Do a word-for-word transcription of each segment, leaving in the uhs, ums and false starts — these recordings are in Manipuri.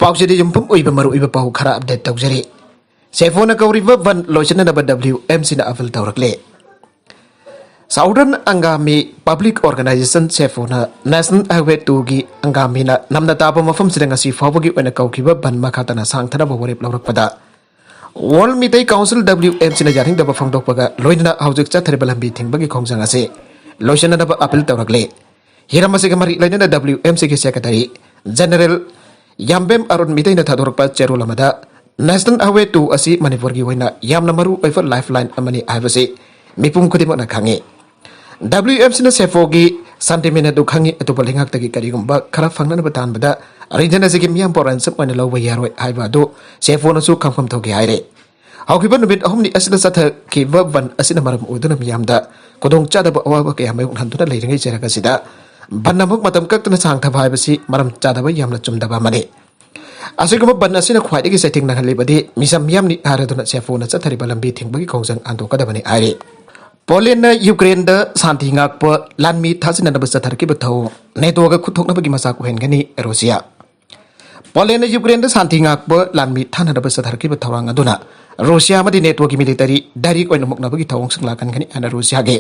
ꯄꯥꯎꯆꯦꯗ ꯌꯨꯝꯐꯝ ꯑꯣꯏꯕ ꯃꯔꯨꯑꯣꯏꯕ ꯄꯥꯎ ꯈꯔ ꯑꯞꯗꯦꯠ ꯇꯧꯖꯔꯤ꯫ ꯁꯦꯐꯣꯅ ꯀꯧꯔꯤꯕ ꯕꯟ ꯂꯣꯏꯁꯤꯟꯅꯅꯕ ꯗꯕ꯭ꯂꯤꯌꯨ ꯑꯦꯝ ꯁꯤꯅ ꯑꯄꯤꯜ ꯇꯧꯔꯛꯂꯦ꯫ ꯁꯥꯎꯗꯔꯟ ꯑꯪꯒꯥꯃꯤ ꯄꯕ꯭ꯂꯤꯛ ꯑꯣꯔꯒꯅꯥꯏꯖꯦꯁꯟ, ꯁꯦꯐꯣꯅ, ꯅꯦꯁꯅꯦꯜ ꯍꯥꯏꯋꯦ ꯇꯨꯒꯤ ꯑꯪꯒꯥꯃꯤꯅ ꯅꯝꯅ ꯇꯥꯕ ꯃꯐꯝꯁꯤꯗ ꯉꯁꯤ ꯐꯥꯎꯕꯒꯤ ꯑꯣꯏꯅ ꯀꯧꯈꯤꯕ ꯕꯟ ꯃꯈꯥ ꯇꯥꯅ ꯁꯥꯡꯊꯅꯕ ꯋꯥꯔꯦꯞ ꯂꯧꯔꯛꯄꯗ, ꯋꯥꯔꯜ ꯃꯤꯇꯩ ꯀꯥꯎꯟꯁꯤꯜ, ꯗꯕ꯭ꯂꯤꯌꯨ ꯑꯦꯝ ꯁꯤꯅ ꯌꯥꯅꯤꯡꯗꯕ ꯐꯣꯡꯗꯣꯛꯄꯒ ꯂꯣꯏꯅꯅ ꯍꯧꯖꯤꯛ ꯆꯠꯊꯔꯤꯕ ꯂꯝꯕꯤ ꯊꯤꯡꯕꯒꯤ ꯈꯣꯡꯖꯪ ꯑꯁꯤ ꯂꯣꯏꯁꯤꯟꯅꯅꯕ ꯑꯄꯤꯜ ꯇꯧꯔꯛꯂꯦ꯫ ꯍꯤꯔꯝ ꯑꯁꯤꯒ ꯃꯔꯤ ꯂꯩꯅꯅ ꯗꯕ꯭ꯂꯤꯌꯨ ꯑꯦꯝ ꯁꯤꯒꯤ ꯁꯦꯀ꯭ꯔꯦꯇꯔꯤ ꯖꯦꯅꯔꯦꯜ ꯌꯥꯝꯕꯦꯝ ꯑꯔꯨꯟ ꯃꯤꯇꯩꯅ ꯊꯥꯗꯣꯔꯛꯄ ꯆꯦꯔꯣꯜ ꯑꯃꯗ, ꯅꯦꯁꯅꯦꯜ ꯍꯥꯏꯋꯦ ꯇꯨ ꯑꯁꯤ ꯃꯅꯤꯄꯨꯔꯒꯤ ꯑꯣꯏꯅ ꯌꯥꯝꯅ ꯃꯔꯨ ꯑꯣꯏꯕ ꯂꯥꯏꯐ ꯂꯥꯏꯟ ꯑꯃꯅꯤ ꯍꯥꯏꯕꯁꯤ ꯃꯤꯄꯨꯝ ꯈꯨꯗꯤꯡꯃꯛꯅ ꯈꯪꯏ꯫ ꯗꯕ꯭ꯂꯤꯌꯨ ꯑꯦꯝ ꯁꯤꯅ ꯁꯦꯐꯣꯒꯤ ꯁꯦꯟꯇꯤꯃꯦꯟ ꯑꯗꯨ ꯈꯪꯏ, ꯑꯇꯣꯞꯄ ꯂꯩꯉꯥꯛꯇꯒꯤ ꯀꯔꯤꯒꯨꯝꯕ ꯈꯔ ꯐꯪꯅꯅꯕ ꯇꯥꯟꯕꯗ ꯔꯤꯖꯟ ꯑꯁꯤꯒꯤ ꯃꯤꯌꯥꯝꯕꯨ ꯔꯦꯟꯁꯝ ꯑꯣꯏꯅ ꯂꯧꯕ ꯌꯥꯔꯣꯏ ꯍꯥꯏꯕ ꯑꯗꯨ ꯁꯦꯐꯣꯅꯁꯨ ꯈꯪꯐꯝ ꯊꯣꯛꯏ ꯍꯥꯏꯔꯤ꯫ ꯍꯧꯈꯤꯕ ꯅꯨꯃꯤꯠ ꯑꯍꯨꯝꯅꯤ ꯑꯁꯤꯗ ꯆꯠꯊꯈꯤꯕ ꯕꯟ ꯑꯁꯤꯅ ꯃꯔꯝ ꯑꯣꯏꯗꯨꯅ ꯃꯤꯌꯥꯝꯗ ꯈꯨꯗꯣꯡꯆꯥꯗꯕ ꯑꯋꯥꯕ ꯀꯌꯥ ꯃꯥꯌꯣꯛꯅꯍꯟꯗꯨꯅ ꯂꯩꯔꯤꯉꯩ ꯆꯩꯔꯛ ꯑꯁꯤꯗ ꯕꯟ ꯑꯃꯨꯛ ꯃꯇꯝ ꯀꯛꯇꯅ ꯁꯥꯡꯊꯕ ꯍꯥꯏꯕꯁꯤ ꯃꯔꯝ ꯆꯥꯗꯕ, ꯌꯥꯝꯅ ꯆꯨꯝꯗꯕ ꯑꯃꯅꯤ꯫ ꯑꯁꯤꯒꯨꯝꯕ ꯕꯟ ꯑꯁꯤꯅ ꯈ꯭ꯋꯥꯏꯗꯒꯤ ꯆꯩꯊꯦꯡ ꯅꯪꯍꯜꯂꯤꯕꯗꯤ ꯃꯤꯆꯝ ꯃꯤꯌꯥꯝꯅꯤ ꯍꯥꯏꯔꯗꯨꯅ ꯁꯦꯐꯣꯅ ꯆꯠꯊꯔꯤꯕ ꯂꯝꯕꯤ ꯊꯤꯡꯕꯒꯤ ꯈꯣꯡꯖꯪ ꯍꯟꯗꯣꯛꯀꯗꯕꯅꯤ ꯍꯥꯏꯔꯤ꯫ ꯄꯣꯂꯦꯟꯅ ꯌꯨꯀ꯭ꯔꯦꯟꯗ ꯁꯥꯟꯇꯤ ꯉꯥꯛꯄ ꯂꯥꯟꯃꯤ ꯊꯥꯖꯤꯟꯅꯅꯕ ꯆꯠꯊꯔꯛꯈꯤꯕ ꯊꯧꯑꯣꯡ ꯅꯦꯇꯣꯒ ꯈꯨꯠꯊꯣꯛꯅꯕꯒꯤ ꯃꯆꯥꯛ ꯑꯣꯏꯍꯟꯒꯅꯤ ꯔꯨꯁꯤꯌꯥ꯫ ꯄꯣꯂꯦꯟꯅ ꯌꯨꯀ꯭ꯔꯦꯟꯗ ꯁꯥꯟꯇꯤ ꯉꯥꯛꯄ ꯂꯥꯟꯃꯤ ꯊꯥꯅꯅꯕ ꯆꯠꯊꯔꯛꯈꯤꯕ ꯊꯧꯔꯥꯡ ꯑꯗꯨꯅ ꯔꯨꯁꯤꯌꯥ ꯑꯃꯗꯤ ꯅꯦꯇꯣꯒꯤ ꯃꯤꯂꯤꯇꯔꯤ ꯗꯥꯏꯔꯦꯛ ꯑꯣꯏꯅ ꯃꯨꯛꯅꯕꯒꯤ ꯊꯧꯑꯣꯡꯁꯤꯡ ꯂꯥꯛꯍꯟꯒꯅꯤ ꯍꯥꯏꯅ ꯔꯨꯁꯤꯌꯥꯒꯤ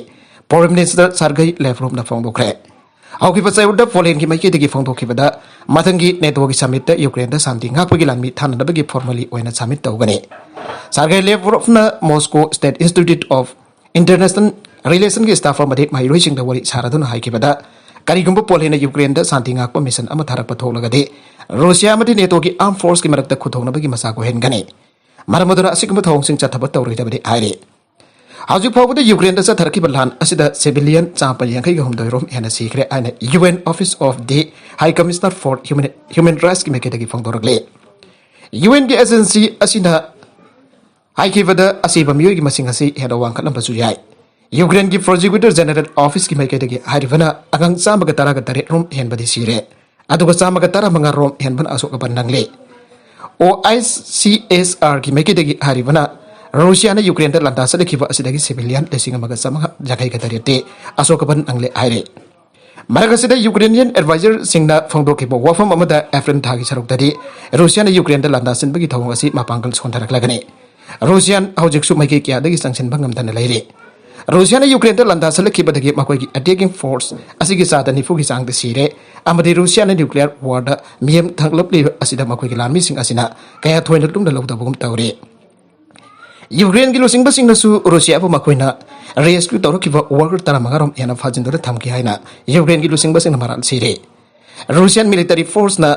ꯐꯣꯔꯦꯟ ꯃꯤꯅꯤꯁꯇꯔ ꯁꯥꯔꯒꯩ ꯂꯦꯚ꯭ꯔꯣꯞꯅ ꯐꯣꯡꯗꯣꯛꯈ꯭ꯔꯦ꯫ ꯍꯧꯈꯤꯕ ꯆꯌꯣꯜꯗ ꯄꯣꯂꯦꯟꯒꯤ ꯃꯥꯏꯀꯩꯗꯒꯤ ꯐꯣꯡꯗꯣꯛꯈꯤꯕꯗ, ꯃꯊꯪꯒꯤ ꯅꯦꯇꯣꯒꯤ ꯁꯃꯤꯠꯇ ꯌꯨꯀ꯭ꯔꯦꯟꯗ ꯁꯥꯟꯇꯤ ꯉꯥꯛꯄꯒꯤ ꯂꯥꯟꯃꯤ ꯊꯥꯅꯅꯕꯒꯤ ꯐꯣꯔꯃꯦꯜꯂꯤ ꯑꯣꯏꯅ ꯁꯃꯤꯠ ꯇꯧꯒꯅꯤ꯫ ꯁꯥꯔꯒꯩ ꯂꯦꯚ꯭ꯔꯣꯞꯅ Moscow state institute of international ꯔꯤꯂꯦꯁꯟꯒꯤ ꯁ꯭ꯇꯥꯐ ꯑꯃꯗꯤ ꯃꯍꯩꯔꯣꯏꯁꯤꯡꯗ ꯋꯥꯔꯤ ꯁꯥꯔꯗꯨꯅ ꯍꯥꯏꯈꯤꯕꯗ, ꯀꯔꯤꯒꯨꯝꯕ ꯄꯣꯂꯦꯟꯅ ꯌꯨꯀ꯭ꯔꯦꯟꯗ ꯁꯥꯟꯇꯤ ꯉꯥꯛꯄ ꯃꯤꯁꯟ ꯑꯃ ꯊꯥꯔꯛꯄ ꯊꯣꯛꯂꯒꯗꯤ, ꯔꯨꯁꯤꯌꯥ ꯑꯃꯗꯤ ꯅꯦꯇꯣꯒꯤ ꯑꯥꯔꯝ ꯐꯣꯔꯁꯀꯤ ꯃꯔꯛꯇ ꯈꯨꯠꯊꯣꯛꯅꯕꯒꯤ ꯃꯆꯥꯛ ꯑꯣꯏꯍꯟꯒꯅꯤ꯫ ꯃꯔꯝ ꯑꯗꯨꯅ ꯑꯁꯤꯒꯨꯝꯕ ꯊꯧꯑꯣꯡꯁꯤꯡ ꯆꯠꯊꯕ ꯇꯧꯔꯣꯏꯗꯕꯅꯤ ꯍꯥꯏꯔꯤ꯫ ꯍꯧꯖꯤꯛ ꯐꯥꯎꯕꯗ ꯌꯨꯀ꯭ꯔꯦꯟꯗ ꯆꯠꯊꯔꯛꯈꯤꯕ ꯂꯥꯟ ꯑꯁꯤꯗ ꯁꯤꯚꯤꯂꯤꯌꯟ ꯆꯥꯝꯃ ꯌꯥꯡꯈꯩꯒ ꯍꯨꯝꯗꯣꯏ ꯔꯣꯝ ꯍꯦꯟꯅ ꯁꯤꯈ꯭ꯔꯦ ꯍꯥꯏꯅ U N office of the high commissioner for human, human ꯔꯥꯏꯠꯁꯀꯤ ꯃꯥꯏꯀꯩꯗꯒꯤ ꯐꯣꯡꯗꯣꯔꯛꯂꯤ꯫ ꯌꯨ ꯑꯦꯟꯒꯤ ꯑꯦꯖꯦꯟꯁꯤ ꯑꯁꯤꯅ ꯍꯥꯏꯈꯤꯕꯗ, ꯑꯁꯤꯕ ꯃꯤꯑꯣꯏꯒꯤ ꯃꯁꯤꯡ ꯑꯁꯤ ꯍꯦꯟꯅ ꯋꯥꯡꯈꯠꯂꯝꯕꯁꯨ ꯌꯥꯏ꯫ ꯌꯨꯀ꯭ꯔꯦꯟꯒꯤ ꯄ꯭ꯔꯣꯁꯤꯀ꯭ꯌꯨꯇꯔ ꯖꯦꯅꯔꯦꯜ ꯑꯣꯐꯤꯁꯀꯤ ꯃꯥꯏꯀꯩꯗꯒꯤ ꯍꯥꯏꯔꯤꯕꯅ ꯑꯉꯥꯡ ꯆꯥꯝꯃꯒ ꯇꯔꯥꯒ ꯇꯔꯦꯠ ꯔꯣꯝ ꯍꯦꯟꯕꯗꯤ ꯁꯤꯔꯦ, ꯑꯗꯨꯒ ꯆꯥꯝꯃꯒ ꯇꯔꯥꯃꯉꯥ ꯔꯣꯝ ꯍꯦꯟꯕꯅ ꯑꯁꯣꯛ ꯑꯄꯟ ꯅꯪꯂꯦ꯫ ꯑꯣ ꯑꯥꯏ ꯁꯤ ꯑꯦꯁ ꯑꯥꯔꯒꯤ ꯃꯥꯏꯀꯩꯗꯒꯤ ꯍꯥꯏꯔꯤꯕꯅ, ꯔꯨꯁꯤꯌꯥꯅ ꯌꯨꯀ꯭ꯔꯦꯟꯗ ꯂꯥꯟꯗꯥ ꯆꯠꯂꯛꯈꯤꯕ ꯑꯁꯤꯗꯒꯤ ꯁꯤꯚꯤꯂꯤꯌꯟ ꯂꯤꯁꯤꯡ ꯑꯃꯒ ꯆꯥꯝꯃꯉꯥ ꯌꯥꯡꯈꯩꯒ ꯇꯔꯦꯠꯇꯤ ꯑꯁꯣꯛ ꯑꯄꯟ ꯅꯪꯂꯦ ꯍꯥꯏꯔꯦ꯫ ꯃꯔꯛ ꯑꯁꯤꯗ Ukrainian advisorꯁꯤꯡꯅ ꯐꯣꯡꯗꯣꯛꯈꯤꯕ ꯋꯥꯐꯝ ꯑꯃꯗ April ꯊꯥꯒꯤ ꯁꯔꯨꯛꯇꯗꯤ ꯔꯨꯁꯤꯌꯥꯅ ꯌꯨꯀ꯭ꯔꯦꯟꯗ ꯂꯥꯟꯗꯥꯁꯤꯟꯕꯒꯤ ꯊꯧꯑꯣꯡ ꯑꯁꯤ ꯃꯄꯥꯡꯒꯜ ꯁꯣꯟꯊꯔꯛꯂꯒꯅꯤ꯫ ꯔꯨꯁꯤꯌꯥꯟ ꯍꯧꯖꯤꯛꯁꯨ ꯃꯥꯏꯀꯩ ꯀꯌꯥꯗꯒꯤ ꯆꯪꯁꯤꯟꯕ ꯉꯝꯗꯅ ꯂꯩꯔꯤ꯫ ꯔꯨꯁꯤꯌꯥꯅ ꯌꯨꯀ꯭ꯔꯦꯟꯗ ꯂꯥꯟꯗꯥꯁꯤꯜꯂꯛꯈꯤꯕꯗꯒꯤ ꯃꯈꯣꯏꯒꯤ attacking force ꯑꯁꯤꯒꯤ ꯆꯥꯗ ꯅꯤꯐꯨꯒꯤ ꯆꯥꯡꯗ ꯁꯤꯔꯦ, ꯑꯃꯗꯤ ꯔꯨꯁꯤꯌꯥꯅ nuclear warꯗ ꯃꯤꯌꯦꯝ ꯊꯪꯂꯞꯂꯤꯕ ꯑꯁꯤꯗ ꯃꯈꯣꯏꯒꯤ ꯂꯥꯟꯃꯤꯁꯤꯡ ꯑꯁꯤꯅ ꯀꯌꯥ ꯊꯣꯏꯅ ꯂꯨꯝꯅ ꯂꯧꯗꯕꯒꯨꯝ ꯇꯧꯔꯤ꯫ ꯌꯨꯀ꯭ꯔꯦꯟꯒꯤ ꯂꯨꯆꯤꯡꯕꯁꯤꯡꯅꯁꯨ ꯔꯨꯁꯤꯌꯥꯕꯨ ꯃꯈꯣꯏꯅ rescue ꯇꯧꯔꯛꯈꯤꯕ worker ꯇꯔꯥꯃꯉꯥ ꯔꯣꯝ ꯍꯦꯟꯅ ꯐꯥꯖꯤꯟꯗꯨꯅ ꯊꯝꯈꯤ ꯍꯥꯏꯅ ꯌꯨꯀ꯭ꯔꯦꯟꯒꯤ ꯂꯨꯆꯤꯡꯕꯁꯤꯡꯅ ꯃꯔꯥꯜ ꯁꯤꯔꯦ꯫ Russian military forceꯅ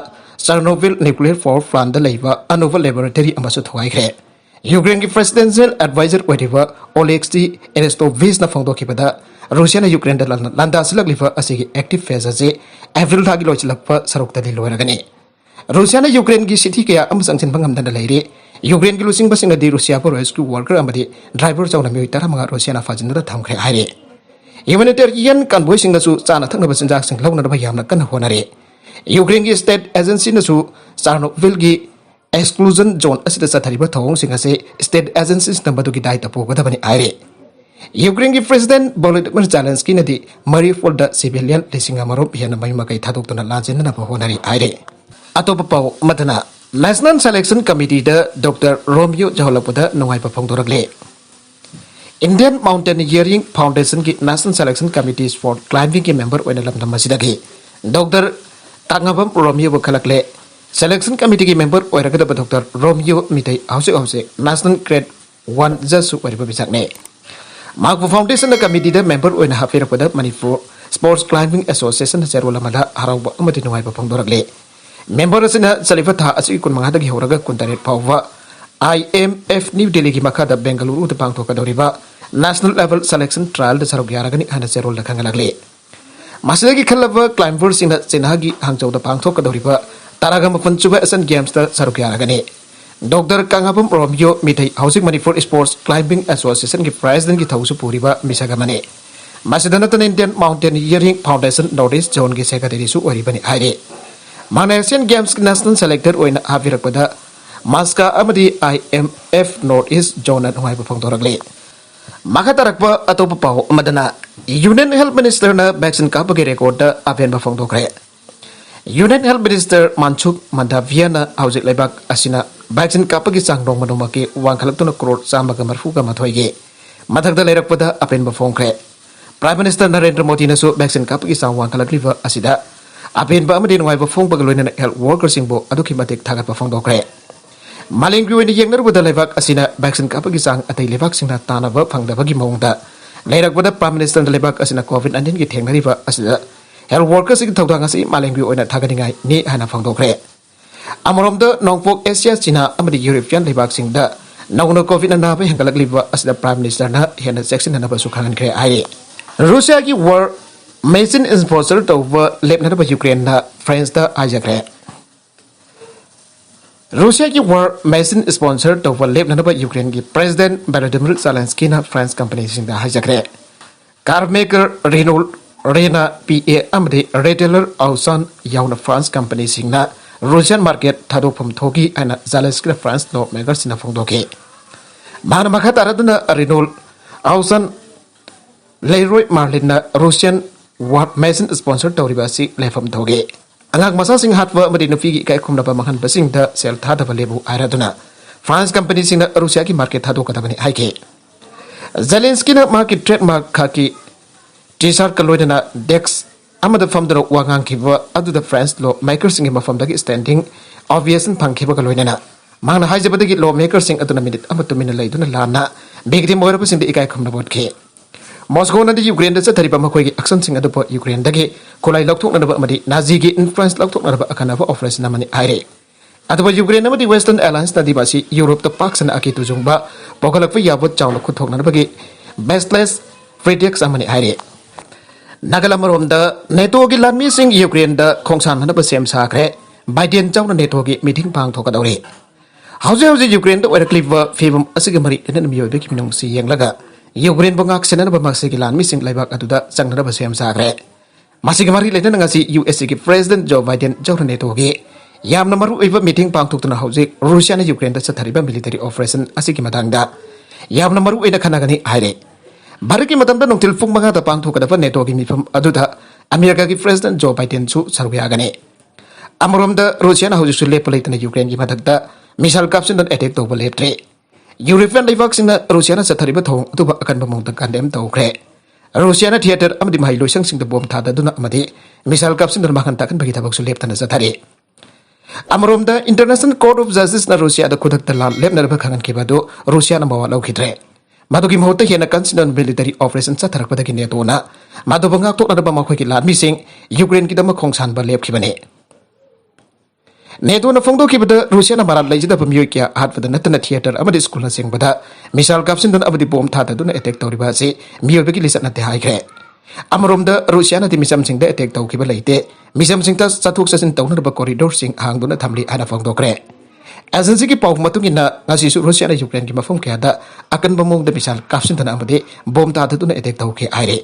Chernobyl nuclear power plantꯗ ꯂꯩꯕ ꯑꯅꯧꯕ laboratory ꯑꯃꯁꯨ ꯊꯨꯒꯥꯏꯈ꯭ꯔꯦ꯫ ꯌꯨꯀ꯭ꯔꯦꯟꯒꯤ presidential advisor ꯑꯣꯏꯔꯤꯕ Oleksiy Arestovicꯅ ꯐꯣꯡꯗꯣꯛꯈꯤꯕꯗ, ꯔꯨꯁꯤꯌꯥꯅ ꯌꯨꯀ꯭ꯔꯦꯟꯗ ꯂꯥꯟ-, ꯂꯥꯟꯗꯥꯁꯤꯜꯂꯛꯂꯤꯕ ꯑꯁꯤꯒꯤ active phase ꯑꯁꯤ April ꯊꯥꯒꯤ ꯂꯣꯏꯁꯤꯜꯂꯛꯄ ꯁꯔꯨꯛꯇꯗꯤ ꯂꯣꯏꯔꯒꯅꯤ꯫ ꯔꯨꯁꯤꯌꯥꯅ ꯌꯨꯀ꯭ꯔꯦꯟꯒꯤ city ꯀꯌꯥ ꯑꯃ ꯆꯪꯁꯤꯟꯕ ꯉꯝꯗꯅ ꯂꯩꯔꯤ꯫ ꯌꯨꯀ꯭ꯔꯦꯟꯒꯤ ꯂꯨꯆꯤꯡꯕꯁꯤꯡꯅꯗꯤ ꯔꯨꯁꯤꯌꯥꯕꯨ rescue worker ꯑꯃꯗꯤ driver ꯌꯥꯎꯅ ꯃꯤꯑꯣꯏ ꯇꯔꯥꯃꯉꯥ ꯔꯨꯁꯤꯌꯥꯅ ꯐꯥꯖꯤꯟꯗꯨꯅ ꯊꯝꯈ꯭ꯔꯦ ꯍꯥꯏꯔꯤ꯫ Humanitarian convoyꯁꯤꯡꯅꯁꯨ ꯆꯥꯅ ꯊꯛꯅꯕ ꯆꯤꯟꯖꯥꯛꯁꯤꯡ ꯂꯧꯅꯅꯕ ꯌꯥꯝꯅ ꯀꯟꯅ ꯍꯣꯠꯅꯔꯤ꯫ ꯌꯨꯀ꯭ꯔꯦꯟꯒꯤ state agencyꯅꯁꯨ Chernobylꯒꯤ exclusion zone ꯑꯁꯤꯗ ꯆꯠꯊꯔꯤꯕ ꯊꯧꯑꯣꯡꯁꯤꯡ ꯑꯁꯤ state agencyꯁꯤꯡꯅ ꯃꯗꯨꯒꯤ ꯗꯥꯏꯇ ꯄꯨꯒꯗꯕꯅꯤ ꯍꯥꯏꯔꯤ꯫ ꯌꯨꯀ꯭ꯔꯦꯟꯒꯤ president Volodymyr Zelenskyꯅꯗꯤ Mariupolꯗ civilian ꯂꯤꯁꯤꯡ ꯑꯃ ꯔꯣꯝ ꯍꯦꯟꯅ ꯃꯌꯨꯝ ꯃꯀꯩ ꯊꯥꯗꯣꯛꯇꯨꯅ ꯂꯥꯟꯖꯦꯟꯅꯅꯕ ꯍꯣꯠꯅꯔꯤ ꯍꯥꯏꯔꯤ꯫ ꯑꯇꯣꯞꯄ ꯄꯥꯎ ꯑꯃꯗꯅ, National Selection Committeeꯗ Doctor Romeo ꯌꯧꯍꯜꯂꯛꯄꯗ ꯅꯨꯡꯉꯥꯏꯕ ꯐꯣꯡꯗꯣꯔꯛꯂꯦ꯫ Indian Mountaineering Foundationꯒꯤ National Selection Committee Sport Climbingꯒꯤ member ꯑꯣꯏꯅ ꯂꯝꯗꯝ ꯑꯁꯤꯗꯒꯤ Doctor ꯀꯥꯡꯉꯥꯕꯝ ꯔꯣꯃꯤꯌꯣꯕꯨ ꯈꯜꯂꯛꯂꯦ꯫ Selection Committeeꯒꯤ member ꯑꯣꯏꯔꯒꯗꯕ Doctor ꯔꯣꯃꯤꯌꯣ Meitei ꯍꯧꯖꯤꯛ ꯍꯧꯖꯤꯛ National Grade One judgeꯁꯨ ꯑꯣꯏꯔꯤꯕ ꯃꯤꯁꯛꯅꯤ꯫ ꯃꯍꯥꯛꯄꯨ foundationꯅ committeeꯗ member ꯑꯣꯏꯅ ꯍꯥꯞꯄꯤꯔꯛꯄꯗ ꯃꯅꯤꯄꯨꯔ Sports Climbing Associationꯅ ꯆꯦꯔꯣꯜ ꯑꯃꯗ ꯍꯔꯥꯎꯕ ꯑꯃꯗꯤ ꯅꯨꯡꯉꯥꯏꯕ ꯐꯣꯡꯗꯣꯔꯛꯂꯤ꯫ Member ꯑꯁꯤꯅ ꯆꯠꯂꯤꯕ ꯊꯥ ꯑꯁꯤꯒꯤ ꯀꯨꯟꯃꯉꯥꯗꯒꯤ ꯍꯧꯔꯒ ꯀꯨꯟꯇꯔꯦꯠ ꯐꯥꯎꯕ I M F New Delhiꯒꯤ ꯃꯈꯥꯗ ꯕꯦꯡꯒꯂꯨꯔꯨꯗ ꯄꯥꯡꯊꯣꯛꯀꯗꯧꯔꯤꯕ National Level Selection Trialꯗ ꯁꯔꯨꯛ ꯌꯥꯔꯒꯅꯤ ꯍꯥꯏꯅ ꯆꯦꯔꯣꯜꯗ ꯈꯪꯍꯜꯂꯛꯂꯤ꯫ ꯃꯁꯤꯗꯒꯤ ꯈꯜꯂꯕ climberꯁꯤꯡꯅ ꯆꯤꯅꯥꯒꯤ ꯍꯥꯡꯆꯧꯗ ꯄꯥꯡꯊꯣꯛꯀꯗꯧꯔꯤꯕ ꯇꯔꯥꯒ ꯃꯥꯄꯟ ꯁꯨꯕ Asian Gamesꯇ ꯁꯔꯨꯛ ꯌꯥꯔꯒꯅꯤ꯫ Doctor ꯀꯥꯡꯉꯥꯕꯝ ꯔꯣꯃꯤꯌꯣ ꯃꯤꯇꯩ ꯍꯧꯖꯤꯛ ꯃꯅꯤꯄꯨꯔ Sports Climbing Associationꯒꯤ presidentꯀꯤ ꯊꯧꯁꯨ ꯄꯨꯔꯤꯕ ꯃꯤꯁꯛ ꯑꯃꯅꯤ꯫ ꯃꯁꯤꯗ ꯅꯠꯇꯅ Indian Mountaineering Foundation North East Zoneꯒꯤ secretaryꯁꯨ ꯑꯣꯏꯔꯤꯕꯅꯤ ꯍꯥꯏꯔꯤ꯫ ꯃꯍꯥꯛꯅ Asian Gamesꯀꯤ national selector ꯑꯣꯏꯅ ꯍꯥꯞꯄꯤꯔꯛꯄꯗ ꯃꯥꯁꯀꯥ ꯑꯃꯗꯤ I M F North East Zoneꯅ ꯅꯨꯡꯉꯥꯏꯕ ꯐꯣꯡꯗꯣꯔꯛꯂꯤ꯫ ꯃꯈꯥ ꯇꯥꯔꯛꯄ ꯑꯇꯣꯞꯄ ꯄꯥꯎ ꯑꯃꯗꯅ, Union Health Ministerꯅ vaccine ꯀꯥꯞꯄꯒꯤ recordꯇ ꯑꯄꯦꯟꯕ ꯐꯣꯡꯗꯣꯛꯈ꯭ꯔꯦ꯫ Union Health Minister Mansukh Mandaviyaꯅ ꯍꯧꯖꯤꯛ ꯂꯩꯕꯥꯛ ꯑꯁꯤꯅ vaccine ꯀꯥꯞꯄꯒꯤ ꯆꯥꯡ ꯅꯣꯡꯃ ꯅꯣꯡꯃꯒꯤ ꯋꯥꯡꯈꯠꯂꯛꯇꯨꯅ ꯀ꯭ꯔꯣꯔ ꯆꯥꯝꯃꯒ ꯃꯔꯤꯐꯨꯒ ꯃꯥꯊꯣꯏꯒꯤ ꯃꯊꯛꯇ ꯂꯩꯔꯛꯄꯗ ꯑꯄꯦꯟꯕ ꯐꯣꯡꯈ꯭ꯔꯦ꯫ Prime Minister ꯅꯔꯦꯟꯗ꯭ꯔ ꯃꯣꯗꯤꯅꯁꯨ vaccine ꯀꯥꯞꯄꯒꯤ ꯆꯥꯡ ꯋꯥꯡꯈꯠꯂꯛꯂꯤꯕ ꯑꯁꯤꯗ ꯑꯄꯦꯟꯕ ꯑꯃꯗꯤ ꯅꯨꯡꯉꯥꯏꯕ ꯐꯣꯡꯕꯒ ꯂꯣꯏꯅꯅ health workerꯁꯤꯡꯕꯨ ꯑꯗꯨꯛꯀꯤ ꯃꯇꯤꯛ ꯊꯥꯒꯠꯄ ꯐꯣꯡꯗꯣꯛꯈ꯭ꯔꯦ꯫ ꯃꯥꯂꯦꯝꯒꯤ ꯑꯣꯏꯅ ꯌꯦꯡꯅꯔꯨꯕꯗ ꯂꯩꯕꯥꯛ ꯑꯁꯤꯅ vaccine ꯀꯥꯞꯄꯒꯤ ꯆꯥꯡ ꯑꯇꯩ ꯂꯩꯕꯥꯛꯁꯤꯡꯅ ꯇꯥꯟꯅꯕ ꯐꯪꯗꯕꯒꯤ ꯃꯑꯣꯡꯗ ꯂꯩꯔꯛꯄꯗ Prime Ministerꯅ ꯂꯩꯕꯥꯛ ꯑꯁꯤꯅ COVID nineteenꯒꯤ ꯊꯦꯡꯅꯔꯤꯕ ꯑꯁꯤꯗ health workerꯁꯤꯡꯒꯤ ꯊꯧꯗꯥꯡ ꯑꯁꯤ ꯃꯥꯂꯦꯝꯒꯤ ꯑꯣꯏꯅ ꯊꯥꯒꯠꯅꯤꯡꯉꯥꯏꯅꯤ ꯍꯥꯏꯅ ꯐꯣꯡꯗꯣꯛꯈ꯭ꯔꯦ꯫ ꯑꯃꯔꯣꯝꯗ ꯅꯣꯡꯄꯣꯛ ꯑꯦꯁꯤꯌꯥ, ꯆꯤꯅꯥ ꯑꯃꯗꯤ ꯌꯨꯔꯣꯄꯤꯌꯟ ꯂꯩꯕꯥꯛꯁꯤꯡꯗ ꯅꯧꯅ COVID ꯑꯅꯥꯕ ꯍꯦꯟꯒꯠꯂꯛꯂꯤꯕ ꯑꯁꯤꯗ Prime Ministerꯅ ꯍꯦꯟꯅ ꯆꯦꯛꯁꯤꯟꯅꯅꯕꯁꯨ ꯈꯪꯍꯟꯈ꯭ꯔꯦ ꯍꯥꯏꯔꯤ꯫ ꯔꯨꯁꯤꯌꯥꯒꯤ war machine sponsor ꯇꯧꯕ ꯂꯦꯞꯅꯅꯕ ꯌꯨꯀ꯭ꯔꯦꯟꯅ Franceꯇ ꯍꯥꯏꯖꯈ꯭ꯔꯦ꯫ ꯔꯨꯁꯤꯌꯥꯒꯤ war machine sponsor ꯇꯧꯕ ꯂꯦꯞꯅꯅꯕ ꯌꯨꯀ꯭ꯔꯦꯟꯒꯤ President Volodymyr Zelenskyꯅ France companyꯁꯤꯡꯗ ꯍꯥꯏꯖꯈ꯭ꯔꯦ꯫ Car maker Renault, Renault P A ꯑꯃꯗꯤ retailer Auchan ꯌꯥꯎꯅ France companyꯁꯤꯡꯅ Russian market ꯊꯥꯗꯣꯛꯐꯝ ꯊꯣꯛꯈꯤ ꯍꯥꯏꯅ Zelenskyꯅ France lawmakerꯁꯤꯡꯅ ꯐꯣꯡꯗꯣꯛꯈꯤ꯫ ꯃꯍꯥꯛꯅ ꯃꯈꯥ ꯇꯥꯔꯗꯨꯅ Renault, Auchan, Leroy Merlinꯅ Russian war machine sponsor ꯇꯧꯔꯤꯕ ꯑꯁꯤ ꯂꯦꯞꯐꯝ ꯊꯣꯛꯈꯤ꯫ ꯑꯉꯥꯡ ꯃꯆꯥꯁꯤꯡ ꯍꯥꯠꯄ ꯑꯃꯗꯤ ꯅꯨꯄꯤꯒꯤ ꯏꯀꯥꯏ ꯈꯨꯝꯅꯕ ꯃꯥꯡꯍꯟꯕꯁꯤꯡꯗ ꯁꯦꯜ ꯊꯥꯗꯕ ꯂꯦꯞꯄꯨ ꯍꯥꯏꯔꯗꯨꯅ France companyꯁꯤꯡꯅ ꯔꯨꯁꯤꯌꯥꯒꯤ market ꯊꯥꯗꯣꯛꯀꯗꯕꯅꯤ ꯍꯥꯏꯈꯤ꯫ Zelenskyꯅ ꯃꯍꯥꯛꯀꯤ trademark ꯈꯥꯀꯤ T-shirtꯀ ꯂꯣꯏꯅꯅ desk ꯑꯃꯗ ꯐꯝꯗꯨꯅ ꯋꯥ ꯉꯥꯡꯈꯤꯕ ꯑꯗꯨꯗ France lawmakerꯁꯤꯡꯒꯤ ꯃꯐꯝꯗꯒꯤ standing ovation ꯐꯪꯈꯤꯕꯒ ꯂꯣꯏꯅꯅ ꯃꯍꯥꯛꯅ ꯍꯥꯏꯖꯕꯗꯒꯤ lawmakerꯁꯤꯡ ꯑꯗꯨꯅ minute ꯑꯃ ꯇꯨꯃꯤꯟꯅ ꯂꯩꯗꯨꯅ ꯂꯥꯟꯅ victim ꯑꯣꯏꯔꯕꯁꯤꯡꯗ ꯏꯀꯥꯏ ꯈꯨꯝꯅꯕ ꯎꯠꯈꯤ꯫ ꯃꯣꯁꯀꯣꯅꯗꯤ ꯌꯨꯀ꯭ꯔꯦꯟꯗ ꯆꯠꯊꯔꯤꯕ ꯃꯈꯣꯏꯒꯤ actionꯁꯤꯡ ꯑꯗꯨꯕꯨ ꯌꯨꯀ꯭ꯔꯦꯟꯗꯒꯤ ꯈꯨꯠꯂꯥꯏ ꯂꯧꯊꯣꯛꯅꯅꯕ ꯑꯃꯗꯤ ꯅꯥꯖꯤꯒꯤ influence ꯂꯧꯊꯣꯛꯅꯅꯕ ꯑꯈꯟꯅꯕ operation ꯑꯃꯅꯤ ꯍꯥꯏꯔꯤ꯫ ꯑꯗꯨꯕꯨ ꯌꯨꯀ꯭ꯔꯦꯟ ꯑꯃꯗꯤ Western Allianceꯅꯗꯤ ꯃꯁꯤ ꯌꯨꯔꯣꯞꯇ ꯄꯥꯛ ꯁꯟꯅ ꯑꯀꯤꯕ ꯆꯨꯡꯕ ꯄꯨꯈꯠꯂꯛꯄ ꯌꯥꯕ ꯆꯥꯎꯅ ꯈꯨꯠꯊꯣꯛꯅꯅꯕꯒꯤ baseless pretext ꯑꯃꯅꯤ ꯍꯥꯏꯔꯤ꯫ ꯅꯥꯀꯜ ꯑꯃꯔꯣꯝꯗ NATOꯒꯤ ꯂꯥꯟꯃꯤꯁꯤꯡ ꯌꯨꯀ꯭ꯔꯦꯟꯗ ꯈꯣꯡꯁꯥꯟꯅꯅꯕ ꯁꯦꯝ ꯁꯥꯈ꯭ꯔꯦ꯫ ꯕꯥꯏꯗꯦꯟ ꯌꯥꯎꯅ NATOꯒꯤ meeting ꯄꯥꯡꯊꯣꯛꯀꯗꯧꯔꯤ꯫ ꯍꯧꯖꯤꯛ ꯍꯧꯖꯤꯛ ꯌꯨꯀ꯭ꯔꯦꯟꯗ ꯑꯣꯏꯔꯛꯂꯤꯕ ꯐꯤꯕꯝ ꯑꯁꯤꯒ ꯃꯔꯤ ꯂꯩꯅꯅ ꯃꯤꯑꯣꯏꯕꯒꯤ ꯃꯤꯅꯨꯡꯁꯤ ꯌꯦꯡꯂꯒ ꯌꯨꯀ꯭ꯔꯦꯟꯕꯨ ꯉꯥꯛ ꯁꯦꯟꯅꯅꯕ ꯃꯁꯤꯒꯤ ꯂꯥꯟꯃꯤꯁꯤꯡ ꯂꯩꯕꯥꯛ ꯑꯗꯨꯗ ꯆꯪꯅꯅꯕ ꯁꯦꯝ ꯁꯥꯈ꯭ꯔꯦ꯫ ꯃꯁꯤꯒ ꯃꯔꯤ ꯂꯩꯅꯅ ꯉꯁꯤ USꯒꯤ President Joe Biden ꯌꯥꯎꯅ NATOꯒꯤ ꯌꯥꯝꯅ ꯃꯔꯨꯑꯣꯏꯕ meeting ꯄꯥꯡꯊꯣꯛꯇꯨꯅ ꯍꯧꯖꯤꯛ ꯔꯨꯁꯤꯌꯥꯅ ꯌꯨꯀ꯭ꯔꯦꯟꯗ ꯆꯠꯊꯔꯤꯕ military operation ꯑꯁꯤꯒꯤ ꯃꯇꯥꯡꯗ ꯌꯥꯝꯅ ꯃꯔꯨ ꯑꯣꯏꯅ ꯈꯟꯅꯒꯅꯤ ꯍꯥꯏꯔꯦ꯫ ꯚꯥꯔꯠꯀꯤ ꯃꯇꯝꯗ ꯅꯨꯡꯊꯤꯜ ꯄꯨꯡ ꯃꯉꯥꯗ ꯄꯥꯡꯊꯣꯛꯀꯗꯕ ꯅꯦꯇꯣꯒꯤ ꯃꯤꯐꯝ ꯑꯗꯨꯗ ꯑꯃꯦꯔꯤꯀꯥꯒꯤ ꯄ꯭ꯔꯦꯁꯤꯗꯦꯟꯠ ꯖꯣ ꯕꯥꯏꯗꯦꯟꯁꯨ ꯁꯔꯨꯛ ꯌꯥꯒꯅꯤ꯫ ꯑꯃꯔꯣꯝꯗ ꯔꯨꯁꯤꯌꯥꯅ ꯍꯧꯖꯤꯛꯁꯨ ꯂꯦꯞꯄ ꯂꯩꯇꯅ ꯌꯨꯀ꯭ꯔꯦꯟꯒꯤ ꯃꯊꯛꯇ ꯃꯤꯁꯥꯏꯜ ꯀꯥꯞꯁꯤꯟꯗꯨꯅ ꯑꯦꯇꯦꯛ ꯇꯧꯕ ꯂꯦꯞꯇ꯭ꯔꯤ꯫ ꯌꯨꯔꯣꯄꯤꯌꯟ ꯂꯩꯕꯥꯛꯁꯤꯡꯅ ꯔꯨꯁꯤꯌꯥꯅ ꯆꯠꯊꯔꯤꯕ ꯊꯧꯑꯣꯡ ꯑꯗꯨꯕꯨ ꯑꯀꯟꯕ ꯃꯑꯣꯡꯗ ꯀꯟꯗꯦꯝ ꯇꯧꯈ꯭ꯔꯦ꯫ ꯔꯨꯁꯤꯌꯥꯅ ꯊꯤꯌꯦꯇꯔ ꯑꯃꯗꯤ ꯃꯍꯩ ꯂꯣꯏꯁꯪꯁꯤꯡꯗ ꯕꯣꯝ ꯊꯥꯗꯗꯨꯅ ꯑꯃꯗꯤ ꯃꯤꯁꯥꯏꯜ ꯀꯥꯞꯁꯤꯟꯗꯨꯅ ꯃꯥꯡꯍꯟ ꯇꯥꯛꯍꯟꯕꯒꯤ ꯊꯕꯛꯁꯨ ꯂꯦꯞꯇꯅ ꯆꯠꯊꯔꯤ꯫ ꯑꯃꯔꯣꯝꯗ ꯏꯟꯇꯔꯅꯦꯁꯅꯦꯜ ꯀꯣꯔꯠ ꯑꯣꯐ ꯖꯁꯇꯤꯁꯅ ꯔꯨꯁꯤꯌꯥꯗ ꯈꯨꯗꯛꯇ ꯂꯥꯟ ꯂꯦꯞꯅꯅꯕ ꯈꯪꯍꯟꯈꯤꯕ ꯑꯗꯨ ꯔꯨꯁꯤꯌꯥꯅ ꯃꯋꯥ ꯂꯧꯈꯤꯗ꯭ꯔꯦ꯫ ꯃꯗꯨꯒꯤ ꯃꯍꯨꯠꯇ ꯍꯦꯟꯅ ꯀꯟꯁꯤꯟꯅ ꯃꯤꯂꯤꯇꯔꯤ ꯑꯣꯄꯔꯦꯁꯟ ꯆꯠꯊꯔꯛꯄꯗꯒꯤ ꯅꯦꯇꯣꯅ ꯃꯗꯨꯕꯨ ꯉꯥꯛꯊꯣꯛꯅꯅꯕ ꯃꯈꯣꯏꯒꯤ ꯂꯥꯟꯃꯤꯁꯤꯡ ꯌꯨꯀ꯭ꯔꯦꯟꯒꯤꯗꯃꯛ ꯈꯣꯡꯁꯥꯟꯕ ꯂꯦꯞꯈꯤꯕꯅꯤ꯫ ꯅꯦꯇꯣꯅ ꯐꯣꯡꯗꯣꯛꯈꯤꯕꯗ ꯔꯨꯁꯤꯌꯥꯅ ꯃꯔꯥꯜ ꯂꯩꯖꯗꯕ ꯃꯤꯑꯣꯏ ꯀꯌꯥ, ꯑꯍꯥꯠꯄꯗ ꯅꯠꯇꯅ ꯊꯤꯌꯦꯇꯔ ꯑꯃꯗꯤ ꯁ꯭ꯀꯨꯜꯅꯆꯤꯡꯕꯗ ꯃꯤꯁꯥꯏꯜ ꯀꯥꯞꯁꯤꯟꯗꯨꯅ ꯑꯃꯗꯤ ꯕꯣꯝ ꯊꯥꯗꯗꯨꯅ ꯑꯦꯇꯦꯛ ꯇꯧꯔꯤꯕ ꯑꯁꯤ ꯃꯤꯑꯣꯏꯕꯒꯤ ꯂꯤꯆꯠ ꯅꯠꯇꯦ ꯍꯥꯏꯈ꯭ꯔꯦ꯫ ꯑꯃꯔꯣꯝꯗ ꯔꯨꯁꯤꯌꯥꯅꯗꯤ ꯃꯤꯆꯝꯁꯤꯡꯗ ꯑꯦꯇꯦꯛ ꯇꯧꯈꯤꯕ ꯂꯩꯇꯦ, ꯃꯤꯆꯝꯁꯤꯡꯗ ꯆꯠꯊꯣꯛ ꯆꯠꯁꯤꯟ ꯇꯧꯅꯅꯕ ꯀꯣꯔꯤꯗꯣꯔꯁꯤꯡ ꯍꯥꯡꯗꯨꯅ ꯊꯝꯂꯤ ꯍꯥꯏꯅ ꯐꯣꯡꯗꯣꯛꯈ꯭ꯔꯦ꯫ ꯑꯦꯖꯦꯟꯁꯤꯒꯤ ꯄꯥꯎ ꯃꯇꯨꯡ ꯏꯟꯅ ꯉꯁꯤꯁꯨ ꯔꯨꯁꯤꯌꯥꯅ ꯌꯨꯀ꯭ꯔꯦꯟꯒꯤ ꯃꯐꯝ ꯀꯌꯥꯗ ꯑꯀꯟꯕ ꯃꯑꯣꯡꯗ ꯃꯤꯁꯥꯏꯜ ꯀꯥꯞꯁꯤꯟꯗꯨꯅ ꯑꯃꯗꯤ ꯕꯣꯝ ꯊꯥꯗꯗꯨꯅ ꯑꯦꯇꯦꯛ ꯇꯧꯈꯤ ꯍꯥꯏꯔꯤ꯫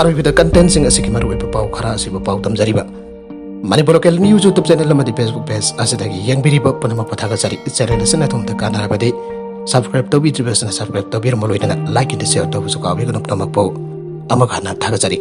ꯑꯔꯣꯏꯕꯗ ꯀꯟꯇꯦꯟꯁꯤꯡ ꯑꯁꯤꯒꯤ ꯃꯔꯨꯑꯣꯏꯕ ꯄꯥꯎ ꯈꯔ ꯑꯁꯤꯕꯨ ꯄꯥꯎ ꯇꯝꯖꯔꯤꯕ꯫ Manipur local news YouTube channel ꯑꯃꯗꯤ ꯐꯦꯁꯕꯨꯛ ꯄꯦꯖ ꯑꯁꯤꯗꯒꯤ ꯌꯦꯡꯕꯤꯔꯤꯕ ꯄꯨꯝꯅꯃꯛꯄꯨ ꯊꯥꯒꯠꯆꯔꯤ꯫ ꯆꯦꯅꯦꯜ ꯑꯁꯤꯅ ꯑꯗꯣꯝꯗ ꯀꯥꯟꯅꯔꯕꯗꯤ ꯁꯕꯁꯀ꯭ꯔꯥꯏꯕ ꯇꯧꯕꯤꯗ꯭ꯔꯤꯕꯁꯤꯅ ꯁꯕꯁꯀ꯭ꯔꯥꯏꯕ ꯇꯧꯕꯤꯔꯝꯃꯨ, ꯂꯣꯏꯅꯅ ꯂꯥꯏꯛ ꯑꯦꯟ ꯁꯤꯌꯔ ꯇꯧꯕꯁꯨ ꯀꯥꯎꯕꯤꯒꯅꯨ꯫ ꯄꯨꯝꯅꯃꯛꯄꯨ ꯑꯃꯨꯛ ꯍꯟꯅ ꯊꯥꯒꯠꯆꯔꯤ꯫